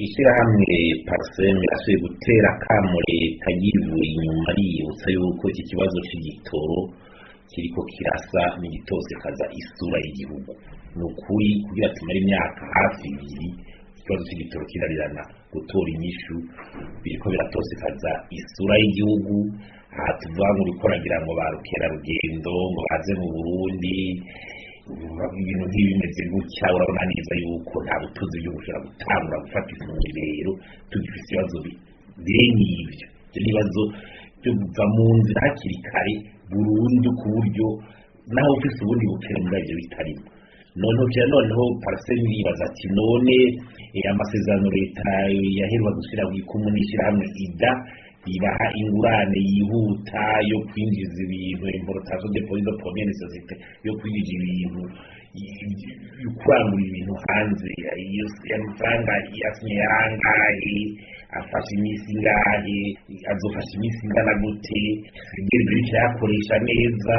Ishyirahamwe PARCEM rirasubiye gutera akamo leta yivuye inyuma, riyibutsa yuko iki kibazo c'igitoro kiriko kirasa n'igitosekaza isura y'igihugu. Ni ukuri, kugira tumare imyaka hafi 2 ikibazo c'igitoro kirarirana gutora inyishu, biriko biratosekaza isura y'igihugu. Aha tuvuga ngo uriko uragira ngo ba rukerarugendo ngo baze mu Burundi, ibintu nk'ibimeze gutya, urabona neza yuko nta butunzi bw'igihugu bushobora gutangura gufata intumbero tugifise ibibazo bene ivyo. Ivyo n'ibibazo byo kuva mu nzira hakiri kare burundu, ku buryo naho ufise ubundi bukene muri ivyo bitarimo. Noneho vya noneho PARCEM iribaza ati: none amasezerano leta yaheruka gushira ikumu n'ishirahamwe IDA ibaha ingurane yihuta yo kwinjiza ibintu, importation de produits de première nécessité, yo kwinjiza ibintu, yo kurangura ibintu hanze, iyo amafaranga yasinye yarangahe? Afashe iminsi ingahe? Azofasha iminsi ingana gute? Ibyo biriko yakoresha neza?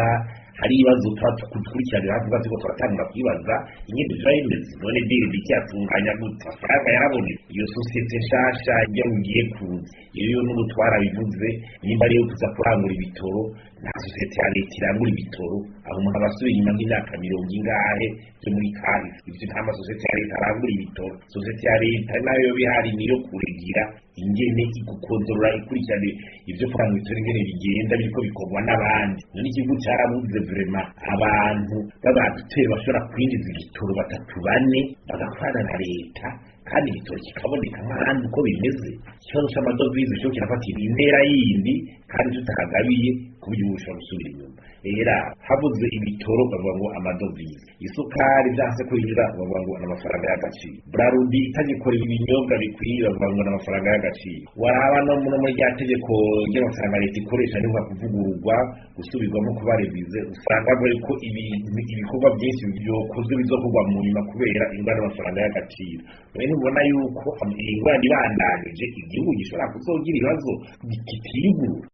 Hari ibibazo tuba dukurikiranira hafi, turiko turatangura kwibaza ingene biba bimeze. None BRB yatunganya gute? Amafaranga yarabonetse? Iyo sosiyete nshasha ijya ugiye kuza, iyo n'ubu twarabivuze, nimba ariyo kuza kurangura ibitoro, nta sosiyete ya leta irangura ibitoro. Aho umuntu aba asubiye inyuma nk'imyaka mirongo ingahe byo muri kahise. Ivyo nta masosiyete ya leta arangura ibitoro. Sosiyete ya leta nayo bihari niyo kuregira ingene igukontorora, ikurikirane ivyo kurangura ibitoro ingene bigenda, biriko bikorwa n'abandi. None igihugu carabuze vraiment abantu b'abaduteri bashobora kwinjiza igitoro, batatu, bane, bagakorana na leta, kandi igitoro kikaboneka nk'ahandi uko bimeze? Ikibazo c'amadovize cyo kirafatira intera yindi, kandi tutakagabiye ku buryo bushobora gusubira inyuma. Era habuze ibitoro, bavuga ngo amadovize. Isukari vyanse kwinjira, bavuga ngo n'amafaranga y'agaciro. Brarudi itagikora ibinyobwa bikwiye, bavuga ngo n'amafaranga y'agaciro. Waraba no muri rya tegeko ry'amafaranga leta ikoresha riheruka kuvugururwa, gusubirwamo, kuba révisé, usanga bavuga yuko ibikorwa byinshi byokozwe bizokorwa mu nyuma kubera ingwara y'amafaranga y'agaciro. None ntubona yuko iyi ngwara ibandanije igihugu gishobora kuzogira ibibazo kitiyugurura?